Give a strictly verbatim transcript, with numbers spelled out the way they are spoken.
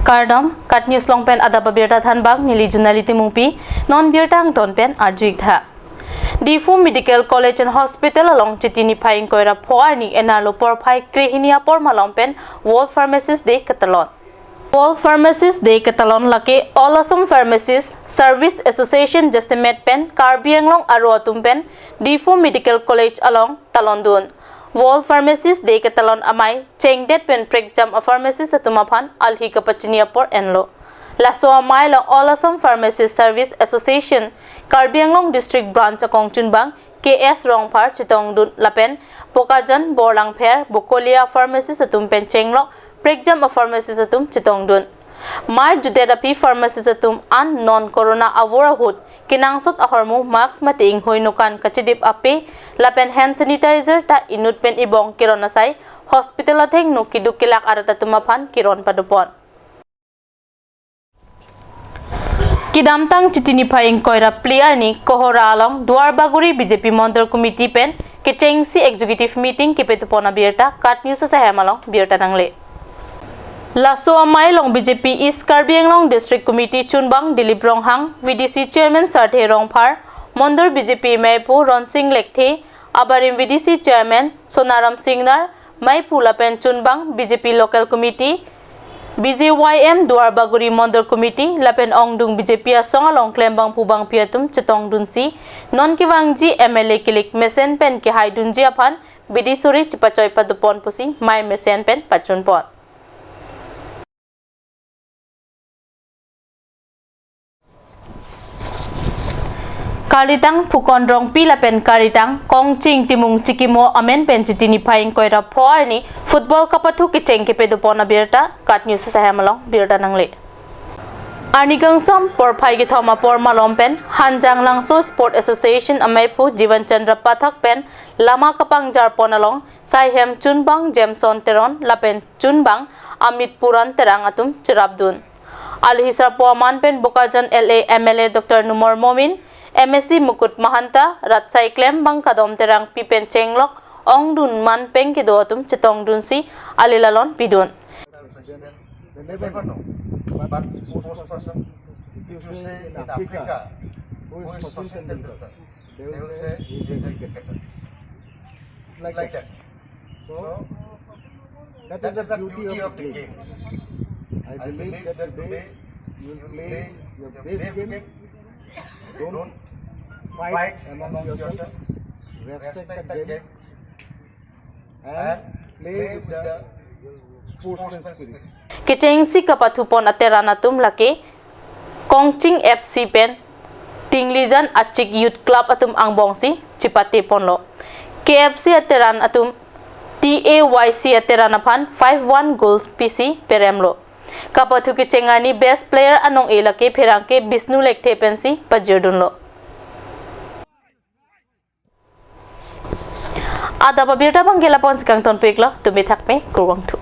Kardom, KAT News along pen adap abirta thanbang, neli Junali Timungpi, non birta angton pen arju-ik tha. Diphu Medical College and Hospital along Chiti niphai ingkoi ra pho arni enar lo porphai krehini apor malom pen World Pharmacist Day ketalon. World Pharmacist Day ketalon lake All Assam Pharmacist Service Association jasemet pen Karbi Anglong aro atum pen Diphu Medical College along talondun. World Pharmacist Day ketalon amei chengdet pen prekjam a-pharmacist atum aphan alhi kapachini apor enlo. Laso amei along All Assam Pharmacist Service Association Karbi Anglong District Branch akongchunbang K S Rongphar chetongdun lapen Bokajan, Borlangpher, Bokolia pharmacist atum pen chenglok prekjam a-pharmacist atum chetongdun. Mei jutdet aphi pharmacist atum an non corona avur ahut kenangsot ahormu mask mate inghoi nokan kachedip ape lapen hand sanitizer ta inut pen ibong keron asai hospital athengno keduk kelak arat atum aphan keron padopon. Kedamtang Chiti niphai ingkoi ra phli arni Kohora along Duarbagori B J P Mondol Committee pen kechengsi executive meeting kepetupon abirta KAT News ahem along birta nangle. Laso amei along B J P East Karbi Anglong District Committee chunbang Dilip Ronghang, V D C Chairman Sarthe Rongphar, Mondol B J P meiphu Ronsing Lekthe, abarim V D C Chairman Sonaram Singnar, meiphu lapen chunbang B J P Local Committee, B J Y M Duarbagori Mondol Committee lapen ongdung B J P asong along klembangpo bangpi atum chetongdunsi non kevangji M L A kilik mesen pen kehaidunji aphan bidi suri chepachoi padopon pusi mei mesen pen pachunpon. Kalitang Phukon Rongpi lapen Kalitang Kongching Timung Chikimo amen pen Chiti niphai ingkoi ra pho arni football kapathu kecheng kepedopon abirta KAT News ahem along birta nangle. Arni kangsam porphai kethom apor malom pen Hanjanglangso Sport Association ameiphu Jivan Chandra Pathak pen lama kapangjarpon along saihem chunbang Jameson Teron lapen chunbang Amit Puran Terang atum cherapdun. Alhi sarpo aman pen Bokajan L A M L A Doctor Numal Momin, M A C Mukut Mahanta, rat saiklem bang Kadom Terangpi pen chenglok ongdun man pen kedo atum chetongdunsi ali lalon pidun. They never know. But sports person, if you say in Africa, who is Sachin Tendulkar? They will say he is a cricketer. It's like that. So, that is the beauty of the game. I believe that today you will play your best game. Don't fight amongst yourself. Respect the game and play with the sportsman spirit. Kechengsi kapathupon ateran atum lake Kongching F C pen Tinglijan Achik Youth Club atum angbongsi chepateponlo. K F C ateran atum T A Y C ateran aphan five one goals pisi peremlo. Kapathu kecheng arni best player anong-e lake pherangke Bishnu Lekthe pensi pajirdunlo. Adap abirta abang ke lapu-an si kangtonpiklo, tumi thakme, kurvangthu.